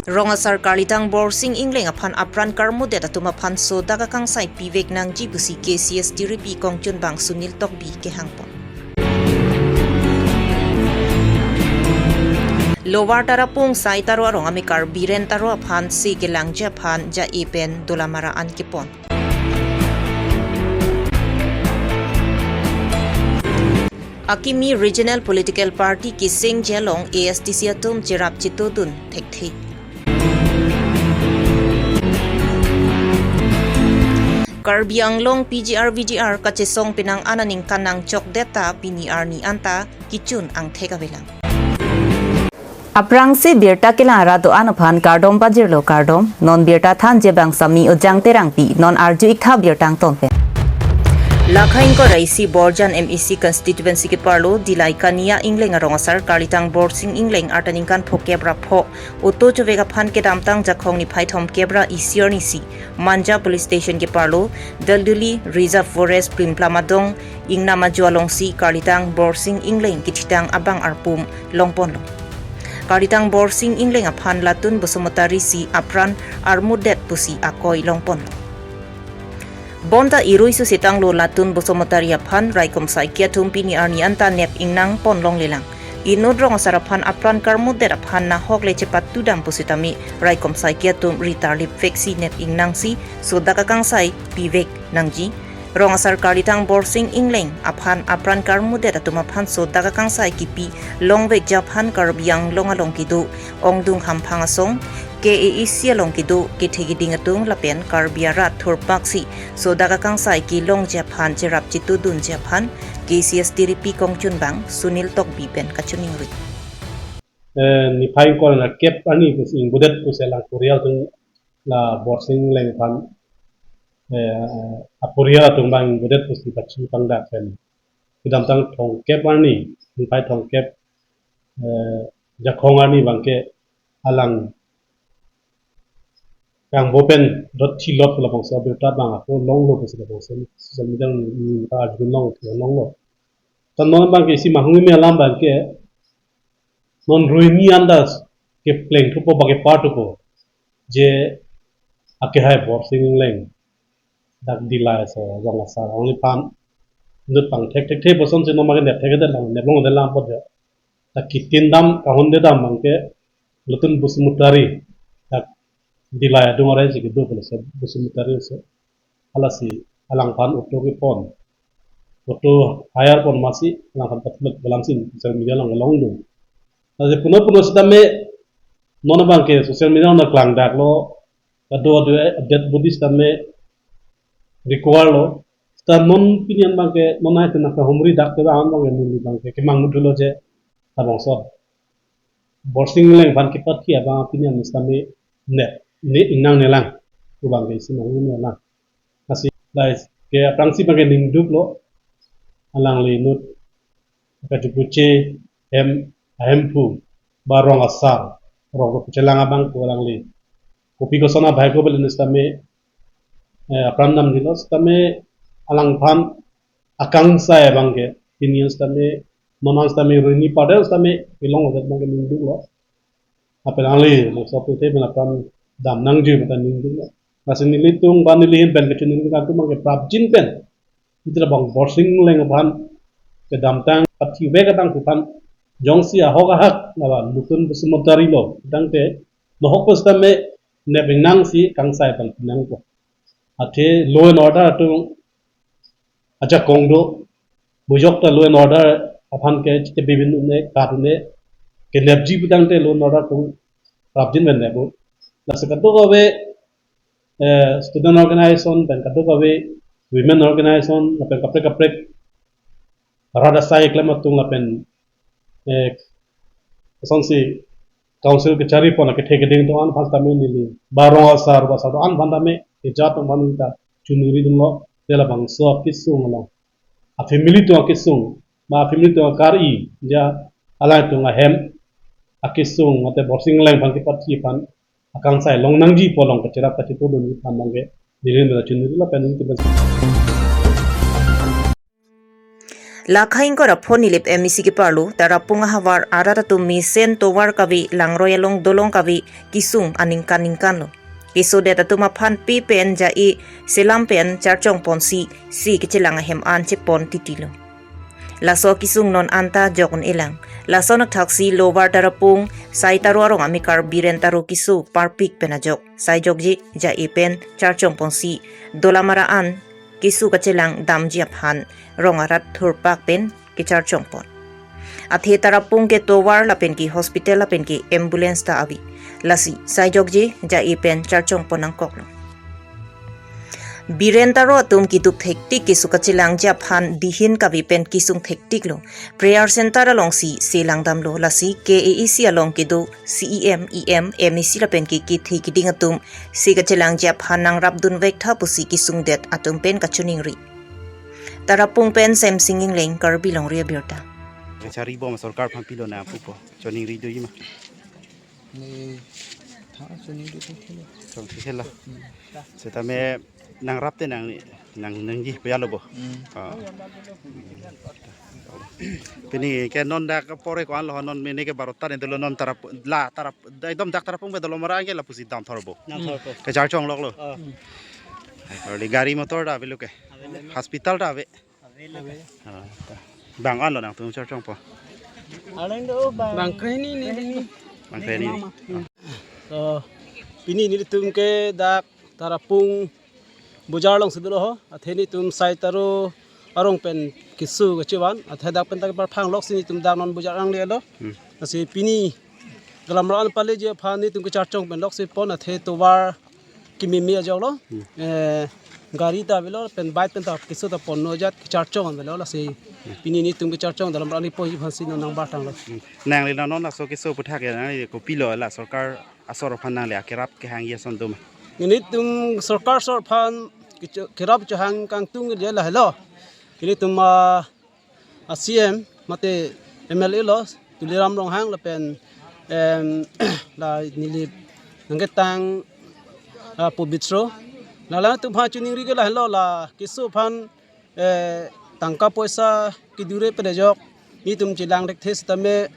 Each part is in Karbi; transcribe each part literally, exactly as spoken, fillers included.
Rong asar Karlitang Borsing Engleng aphan apran karmudet atum aphan sodak akangsai pivek nangji pusi K C S tiripi kongchunbang Sunil Tokbi kehangpon. Lower Tarapung Sai Taro arong amekar Biren Taro aphan si kelangji aphan ja-e pen Dolamara an kepon. Akimi Regional Political Party kesengji along A S D C atum cherap chetodun thekthe. Karbi Anglong P G R V G R kachesong penang an aningkan nangchokdet ta pini arni anta kechun angthek avelang. Aphrangsi birta kelang arat do-an aphan kardom pajirlo kardom, non birta thanji abang Sami Ojang Terangpi, non arju iktha birta angton pen. Lakha ingkoi ra isi Borjan M A C constituency keparlo Dilai Kania Engleng arong asar Karlitang Borsing Engleng arta ningkan phokep ra pho auto chovek aphan kedamtang Jakhong niphai thomkep ra isi arnisi Manja Police Station keparlo Dalduli Reserve Forest Plimplam Adong Ingnam Ajo alongsi Karlitang Borsing Engleng kethitang abang arpum longponlo. Karlitang Borsing Engleng aphan Latun Basumatary si apran armudet pusi akoi longponlo. Bonta irui susetanglo Latun Basumatary aphan raikom saiki atum pini arni anta nep ingnang pon longlelang. Inut rong asar aphan apran karmudet aphan nahok le chepatudam pusitame raikom saiki atum ritar lipveksi nep ingnangsi sodak akangsai pivek nangji. Rong asar Karlitang Borsing Engleng aphan apran karmudet atum aphan sodak akangsai kipi longvekji aphan Karbi Anglong along kedo ongdung hamphang asong, K A A C along kedo kethe keding atum lapen Karbi arat thurpaksi sodak akangsai kelongji aphan cherap chetodunji aphan K C S tiripi kongchunbang Sunil Tokbi pen kachiningri. Eh, niphai ingkoi ra kep arni pusi ingbudet pusi alang porial atum la Borsing Engleng aphan, eh, aporial atum abang ingbudet pusi pachi pangdak pen kedamtang thomkep arni, niphai thomkep, eh, Jakhong arni abangke alang kangbo pen dot thilot labangso abirta abang ako longlo pusi labangso social media ni ta arjulong longlo. Tan non abangke isi mahung imi alam abangke non ruini andas kepleng thupo bagi part thupo je akehai Borsing Engleng dak Dilai so rong asar alangli aphan inut pangthek thekthe puson si non abangke nep thekthelang, nep longlelang apot ja. Dak ketindam kahundedam abangke Latun Basumatary dak Dilai adung arai si kedo pulo se Basumatary se. Halasi alangphan auto kepon. Auto hire pon amatsi alangphan pathulat balang si social media along longdun. Lasi puno puno sitame non abangke social media along klangdaklo, kado ado dead body sitame recover lo. Sita non pini an abangke non ai tena kahumri dak te an abangke neli abangke kemang muthulo je labangso Borsing Engleng aphan kepathi abang pini an sitame ne ne ingnangnelang. Pu abangke isi nangnelang. Lasi dai ke aphrangsi abangke ningduklo, alangli inut kajupuche hem ahemphu ba rong asar rong kapuchelang abang ko alangli kopi koson abhai ko belen sitame, eh, apran damdunlo sitame alangphan akangsai abangke pini an sitame non an sitame ruini pada sitame kelong abangke ningduklo. Apel angli, mo so pute pen apran dam nangji mata ningduklo. Lasi nelitum ba neli ahin pen kachiningri atum abangke prapjin pen itra bang Borsing Engleng aphan kedamtang pathivek abang aphan jongsi ahok ahak laba Latun Basumatary lo tangte nohok pusitame nep ingnangsi kangsai pal pinangpo. Athe law and order atum ajakong do, bujok ta law and order aphan ke chite bibin une kat une kenepji pu tangte law and order atum prapjin pen nepo. Lasi kadokave, eh, student organization pen kadokave women organization lapen kaprek kaprek rat asai klem atum lapen, eh, kosonsi council kachari pon akethe keding atum an aphan tame neli ba rong asar ba asar do-an aphan tame kejat atum aphan ta chuningridunlo, te labangso akesung along a family atum akesung ba family atum akari ja alangtum ahem akesung mate Borsing Engleng aphan kepathi aphan akangsai long nangji pu along kacherap kachetodunji aphan abangke neli neli chuningri lapen neli tebes. Lakha ingkoi ra pho Nilip M A C keparlo, Tarapung ahavar arat atum mesen tovar kave, langroi along dolong kave, kesung aningkan ningkan lo. Kesodet atum aphan pe pen ja-e selam pen charchong ponsi, se kechelang ahem an chepon titi lo. Laso kesung non anta jok un-elang. Lason athaksi Lower Tarapung, Sai Taro arong amekar Biren Taro keso parpik pen ajok. Sai jokje ja-e pen charchong ponsi, dolamara an keso kachelang damji aphan rong arat thurpak pen kecharchong pon. Athe Tarapung ke tovar lapen ke hospital lapen ke ambulance ta ave. Lasi sai jokje ja-e pen charchong pon nangkok lo. Biren Taro atum keduk thektik, keso kachelangji aphan dihin kave pen kesung thektik lo. Prayer center alongsi se langdam lo, lasi K A A C along kedo C E M, E M, M A C lapen ke kethe keding atum se kachelangji aphan nangrapdun vek tha pusi kesungdet atum pen kachiningri. Tarapung pen Semsing Engleng, Karbi Longri Abirta. Kachari bom sorkar aphan pilo nangpupo, chiningri doji ma? Ne, tha chiningri do thilo. Chong thilo. Setame nangrap te nang, nang nangji puyalo bo. Hmm. Ah. Pini ke non dak pore ko-an lo, non mene ke barota ne dolo, non Tarap, la Tarap, da ekdom dak Tarapung pe dolamara ke lapusi damthor bo. Damthor bo. Kecharchong lok lo. Oh. Kali gari motor ta ave lo ke. Ave lo. Hospital ta ave. Ave lo ke. Ah, ta. Bang an lo nangtum charchong po? Alang do bang. Bang kreni ni ni. Bang kreni ni. Mama. Ah. So, pini nelitum ke dak Tarapung bojar alongsi dolo ho, athe nelitum Sai Taro arong pen keso kachevan, athe dak pen ta keparphang loksi nelitum dak non bojar nangle lo. Hmm. Lasi pini dolamara an paleji aphan nelitum kecharchong pen loksi pon, athe tovar kememe ajok lo. Hmm. Eh, gari ta avelo, pen bike pen ta keso ta ponlo, ajat kecharchong avelo, lasi pini nelitum kecharchong dolamara an keponji aphansi non nangbar tanglo. Hmm. Nangli non non laso keso aputhak ke nangli kopilo, la sorkar asor aphan nangli akerap kehangji ason do ma? Nelitum sorkar asor aphan kecho-, kerap chohang kangtung je lahelo. Nelitum, ah, a C M mate M L A lo, Tuliram Ronghang lapen, em, la neli nangketang, ah, Pobitro. La latum aphan chiningri ke lahelo, la keso aphan eh, tangka poisa kedure pen ajok nelitum chelang thekthe setame,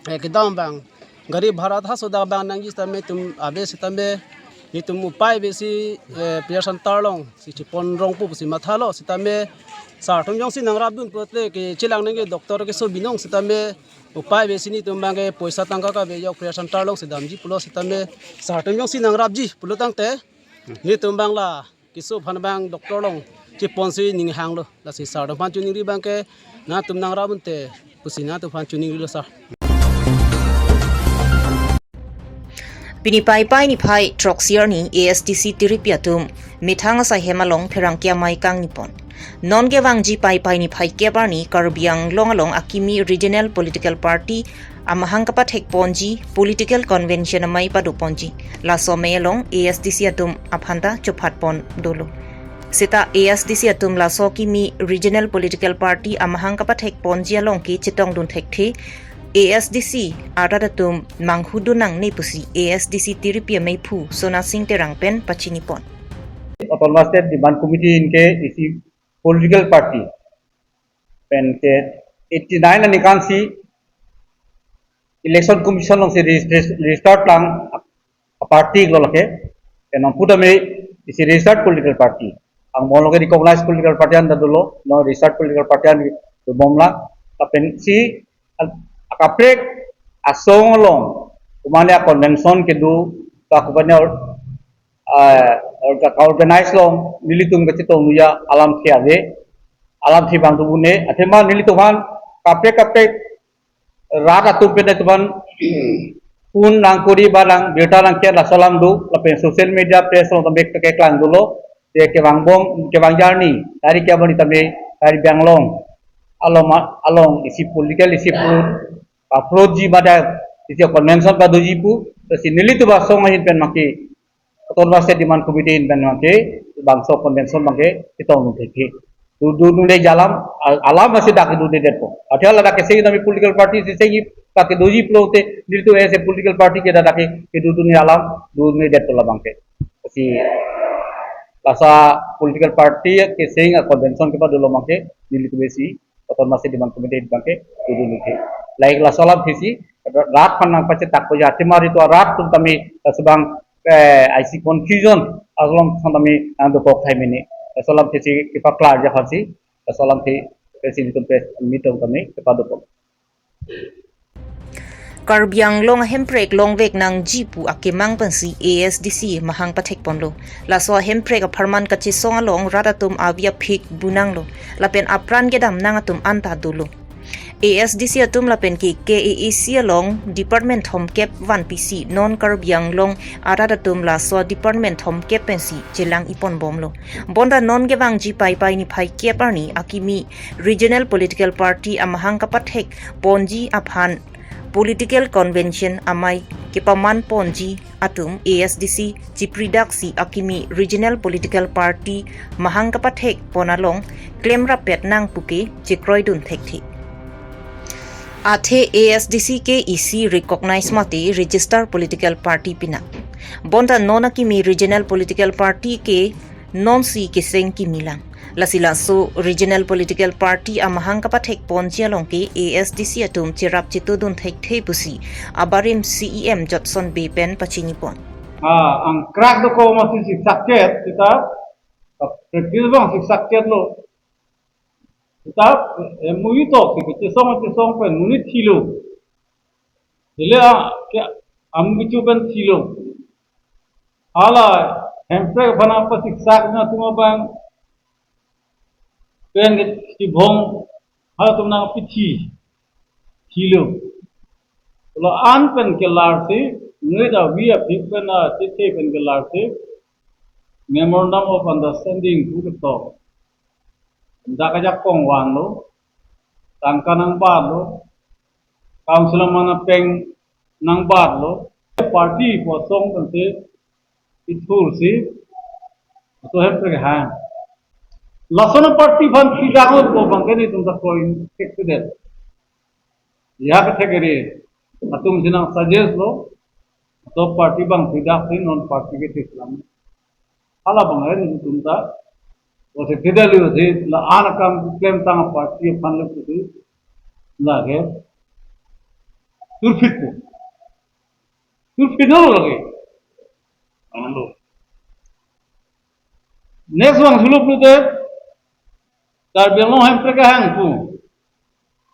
eh, kedam abang gari bhara tha soda abang nangji setame, itum ave setame nelitum upai avesi, eh, prayer center alongsi chepon rongpo pusi mathalo setame, sar atum jongsi nangrapdun pulote kechelang nangji doctor keso binong setame upai avesi nelitum abangke poisa tangka kave ajok prayer center alongsi damji pulo setame, sar atum jongsi nangrapji pulo tangte nelitum abang la keso aphan abang doctor along cheponsi ning hanglo. Lasi sar atum aphan chiningri abangke nangtum nangrap unte pusi nangtum aphan chiningrilo sar. Pini Paipai niphai throksi arni A S D C tiripi atum methang asai hem along pherangke amei kangni pon. Non kevangji Paipai niphai kep arni Karbi Anglong along akimi regional political party amahang kapathek ponji political convention amei pado ponji. Laso amei along A S D C atum aphan ta chophat pon dolo. Seta A S D C atum laso akimi regional political party amahang kapathek ponji along ke chetongdun thekthe, A S D C arat atum manghudun nangne pusi A S D C tiripi ameiphu Sona Sing Terang pen pachini pon. Autonomous State Demand Committee anke isi political party pen ke eighty nine aningkan si Election Commission alongsi regis-, registered lang a party lo lake. Pen non putame isi registered political party. Angbong along ke recognized political party an ta dolo, non registered political party an dobom lang. Lapen si al-, akaprek asong along, kumane a convention kedo, ka kumane or-, ah, or-, ka organize along, nelitum kachetongdunji alam ke ave, alam si bang tu bune, athema nelitum aphan kaprek kaprek rat atum pen netum aphan phone nangkuri ba nang birta nangke laso alam do, lapen social media, press along tame keklang dolo, je kevangbom, kevang arni, tarik ke arni tame, tarik Karbi Anglong along ma-, along isi political, isi pro, pa pro ji mada, isi convention padoji pu, lasi nelitum asong ahin pen maki, Autonomous State Demand Committee ahin pen maki, bangso convention maki chetongdun thekthe. Dodunde alam, al-, alam masi dak dodunde detpo. Athia ladak keseng tame political party si seng dak doji pulote, nelitum as a political party ke dak ke dodunde alam, dodunde detpo labangke. Si laso political party keseng a convention kepado labangke, nelitum isi Autonomous State Development Committee abangke tudu nithe. Lahei laso alamthe si rat aphan nangpachetak po ya, athema ritu arat atum tame laso abang, eh, isi confusion along thang tame nangdokok thai mene. Laso alamthe si kepaklar ji aphan si laso alamthe press ilitum press meet tame kepadopon. Karbi Anglong ahemprek longvek nangji pu akemang pensi A S D C mahang pathekponlo. Laso ahemprek apharman kachesong along rat atum avi aphik bunanglo. Lapen apran kedamnang atum anta dolo. A S D C atum lapen ke K A A C along department thomkep vanpisi non Karbi Anglong arat atum laso department thomkep pensi chelang-iponbomlo. Bonta non kevangji Paipai niphai kep arni akimi regional political party amahang kapathekponji aphan political convention amei kepamanponji atum A S D C chipridaksi akimi regional political party mahang kapathekpon along klemrappet nang puke chekroidun thekthe. Athe A S D C ke isi recognize mate register political party pinang. Bonta non akimi regional political party ke nonsi keseng kimi lang. Lasi laso regional political party amahang kapathekponji along ke A S D C atum cherap chetudun thekthe pusi abarim C E M Jotson Bey pen pachinipon. Ah, angkrak dokok masi siksak chet, seta practice abang siksak chetlo. Seta M O U toksi kachesong kachesong pen monit thilo. Dile a, ke amu kecho pen thilo. Hala hemprek aphan pasiksak na atum abang pen ke chibhong halatum nangpithi thilo. La-an pen kelarsi, nui da avi aphik pen achethe pen kelarsi, Memorandum of Understanding pu ketok. Dak ajakong vanlo, tangka nangbatlo, council aman apeng nangbatlo, party pu asong pensi ithursi, laso hemprek hang. Lason party aphan pidaklo pu abangke nelitum ta kroithekthe det. Ya kategory atum si nangsuggest lo, laso party abang pidaksi non party ke theklam. Hala abang nelitum ta, o se tidak liu si la-an akam klemtang party aphan le pusi lake turphitpo. Turphitlo lake. Anlo. Next abang sulo pulote, Karbi Anglong hemprek ahang pu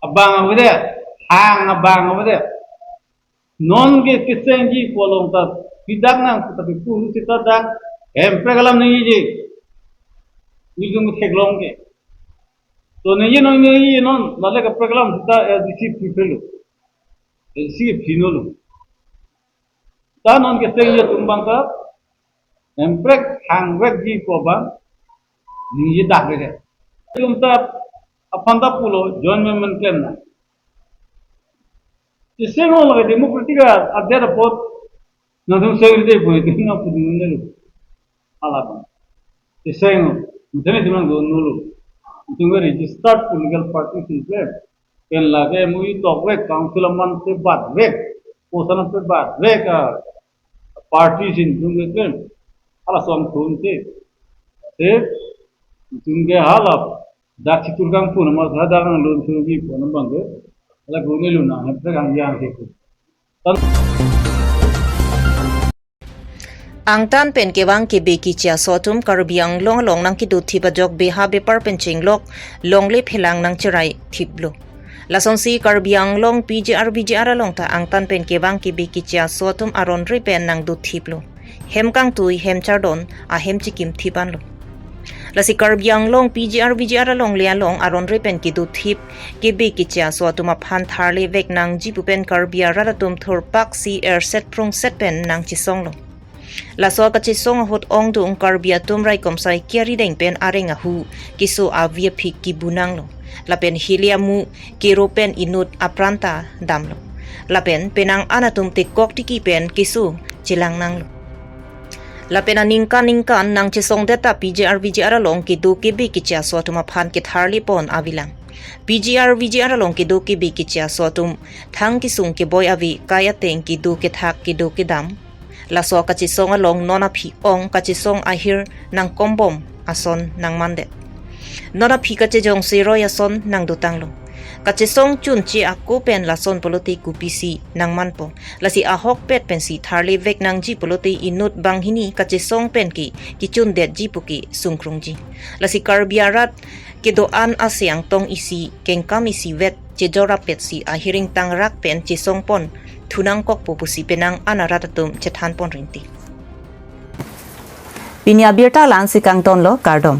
abang avedet, hang abang avedet. Non ke kesengji pu along ta pidak nang pu ta pu seta dak hemprek alam nangji. Nelitum theklong ke. To nangji non nangji non lale kaprek alam seta A S D C prefer lo. A S D C ke phinolo. Ta non kesengji atum abang ta hemprek hangvekji pu abang nangji dak le. Nelitum ta aphan ta pulo joint amendment klemnang. Keseng lo lake democratic adet apot nangtum seng ride pu itum nangpudun nelo. Hala abang. Keseng lo. Nelitum nangdunlo. Nelitum registered political party si klem. Pen lake M O U tokvek, council aman si batvek, post aman si batvek, ah, party si nelitum keklem. Hala ason thum si. Si nelitum ke hala dak chitur kangpon amat dak anglun thuji pon abangke hala gune lunang hemprek hang yang ke. Angtan pen kevang kebe keche aso atum Karbi Anglong along nangkedothip ajok beha bepar pen chenglok longle phelang nangcheraithiplo. Lasonsi Karbi Anglong P G R V G R along ta angtan pen kevang kebe keche aso atum aron re pen nangdothiplo. Hem kangtui, hem chardon, ahem chekimthip anlo. Lasi Karbi Anglong P G R V G R alongle along aron re pen kedothip kebe keche aso atum aphan tharlevek nangji pu pen Karbi arat atum thurpaksi erset prungset pen nangchesonglo. Laso kachesong ahut ongdung Karbi atum raikom saikia rideng pen areng ahu keso avi aphik kibunanglo. Lapen hili amu kero pen inut apran ta damlo. Lapen penang an atum tekok tiki pen keso chelangnanglo. Lapen aningkan ningkan nangchesongdet ta P G R V G R along kedo kebe keche aso atum aphan ketharlepon avelang. P G R V G R along kedo kebe keche aso atum thang kesung keboi ave, kai ateng kedo kethak kedo kedam. Laso kachesong along non aphi ong kachesong ahir nangkombom ason nangmandet. Non aphi kachejongsi roi ason nangdotanglo. Kachesong chunche ako pen lason pulote kopisi nangmanpo. Lasi ahokpet pensi tharlevek nangji pulote inut banghini kachesong pen ke kechundetji puke sungkrungji. Lasi Karbi arat kedo-an ase angtong isi kengkam isivet chejor apetsi ahiring tangrak pen chesongpon thunangkokpo pusi penang an arat atum chethanpon rinti. Pini abirta la-ansi kangtonlo, kardom.